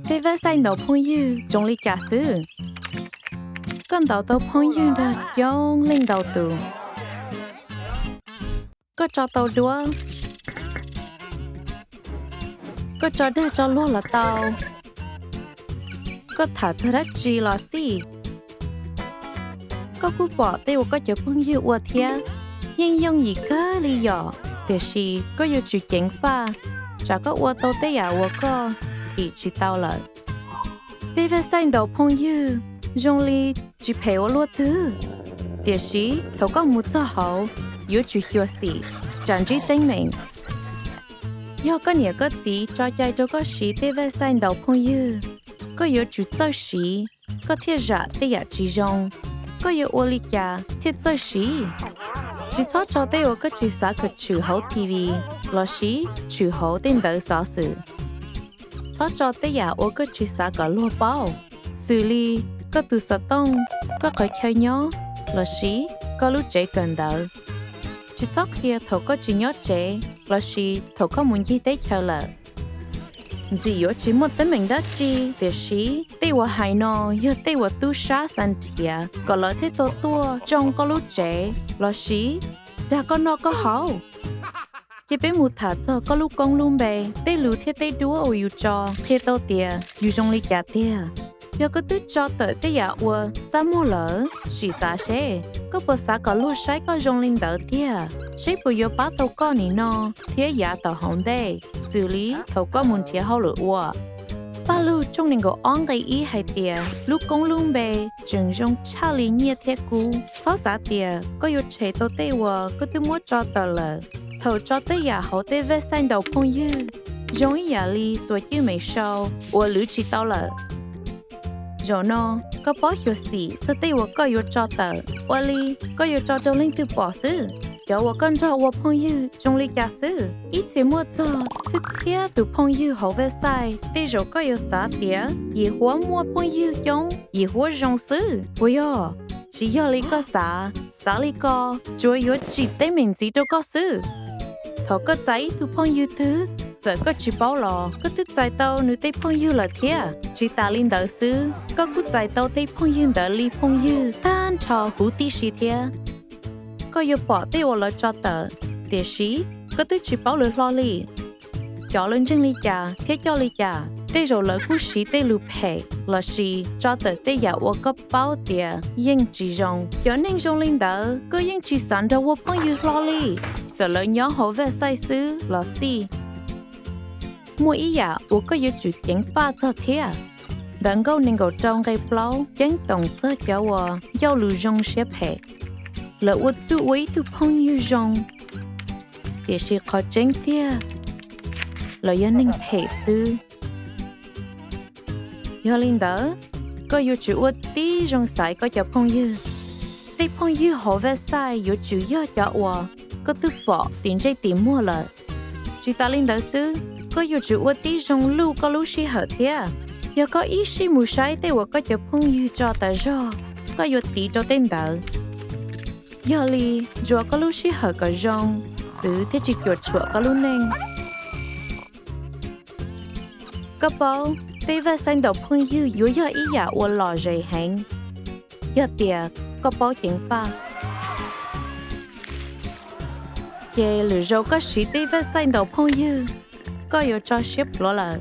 Tej website ntaus phooj ywg zoo li cas xwb? Koj ntaus tau phooj ywg nrog coob leej ntau tus. Koj tso tau duab. Koj tso dag tso luag los tau. Koj tham txog dab tsi los xij. Koj kuj pom tej uas koj cov phooj ywg ua thiab. Yeej yooj yim kawg li yom, tiam sis koj yuav tsum ceev faj, tsam koj ua tau tej yam uas koj thim tsis tau lawm. Tej website ntaus phooj ywg zoo li tsis phem ua luaj twg, tiam sis thaum koj mus txog hauv, yuav tsum xyuam xim, tsam ntsib teeb meem. Yog koj niam koj txiv tso cai rau koj siv tej website ntaus phooj ywg, koj yuav tsum txawj siv, koj thiaj zam tej yam tsis zoo. Koj yuav ua li cas thiaj txawj siv? Tsis txhob tso tej uas koj tsis xav kom tshwm hauv T V lossis tshwm hauv tej ntawv xov xwm. Txhob tso tej yam uas koj tsis xav kom luag paub, xws li koj tus xov tooj, koj qhov chaw nyob, lossis koj lub tsev kawm ntawv. Tsis txhob qhia thaum koj tsis nyob tsev lossis thaum koj mus ncig teb chaws lawm. Ntxim yuav tsis muaj teeb meem dab tsi, tiam sis tej uas hais no yog tej uas tub sab xav nrhiav kom lawv thiaj tau tuaj tsoo koj lub tsev lossis dag koj noj koj haus. Ces peb mus tham txog koj lub koob lub npe, tej lus thiab tej duab uas yus tso qhia tau tias yus zoo li cas tiag. Yog koj twb tso tawm tej yam uas txaj muag lawm, sim xav seb koj puas xav kom luag saib koj zoo li ntawd tiag, seb puas yuav pab tau koj nim no thiab yav tom hauv ntej, xws li thaum koj mus nrhiav hauj lwm ua. Pajlug tshooj nees nkaum ob nqe ib hais tias lub koob lub npe tseem zoo tshaj li nyiaj thiab kub. Txhob xav tias koj yuav tshem tau tej uas koj twb muab tso tawm lawm. Thaum tso tej yam hauv tej website ntaus phooj ywg, zoo ib yam li xuas cwj me sau uas lwv tsis tau lawm. Zaum no, koj paub xyuam xim txog tej uas koj yuav tso tawm, ua li koj yuav tso rau leej twg pom xwb? Cov uas koj nrog ua phooj ywg zoo li cas xwb? Ib txhia muaj txog txhiab txhiab tus phooj ywg hauv website, tej zaum koj yuav xav tias yim huab muaj phooj ywg coob, yim huab zoo xwb. Puas yog? Tsis yog li koj xav. Xav li ko tsuas yuav tsim teeb meem ntxiv rau koj xwb. Thaum koj txais ib tug phooj ywg twg, txawm koj tsis paub los koj twb txais tau nws tej phooj ywg lawm thiab. Tsis tas li ntawd xwb, koj kuj txais tau tej phooj ywg ntawd li phooj ywg tag nrho huv tib si thiab. Koj yuav pom tej uas lawv tso tawm, tiam sis koj twb tsis paub lawv hlo li. Xyov lawv ntseeg li cas thiab coj li cas, tej zaum lawv kuj siv tej lus phem lossis tso tawm tej yam uas koj paub tias yeej tsis zoo. Cov neeg zoo li ntawd koj yeej tsis xav nrog ua phooj ywg hlo li, txawm lawv nyob hauv website xwb los xij. Muaj ib yam uas koj yuav tsum ceev faj txog thiab. Ntawv Nkauj nees nkaum rau nqe plaub ceeb toom txog cov uas ncauj lus zoo siab phem. Lawv ua txuj ua ib tug phooj ywg zoo, tiam sis qhov tseeb tiag, lawv yog neeg phem xwb. Yog li ntawd, koj yuav tsum ua tib zoo xaiv koj cov phooj ywg. Tej phooj ywg hauv website yuav tsum yog cov uas koj twb pom tim ntsej tim muag lawm. Tsis tas li ntawd xwb, koj yuav tsum ua tib zoo luj koj lub sij hawm thiab. Yog koj ib sij mus saib tej uas koj cov phooj ywg tso tas zog, koj yuav tiv rau tej ntawd. Yog li, ntsuas koj lub sij hawm kom zoo xwv thiaj tsis cuam tshuam koj lub neej. Koj paub, tej website ntaus phooj ywg yuav yog ib yam uas lom zem heev yog tias koj paub ceev faj. Ces lwm zaus koj siv tej website ntaus phooj ywg, koj yuav tso siab pluav lawm.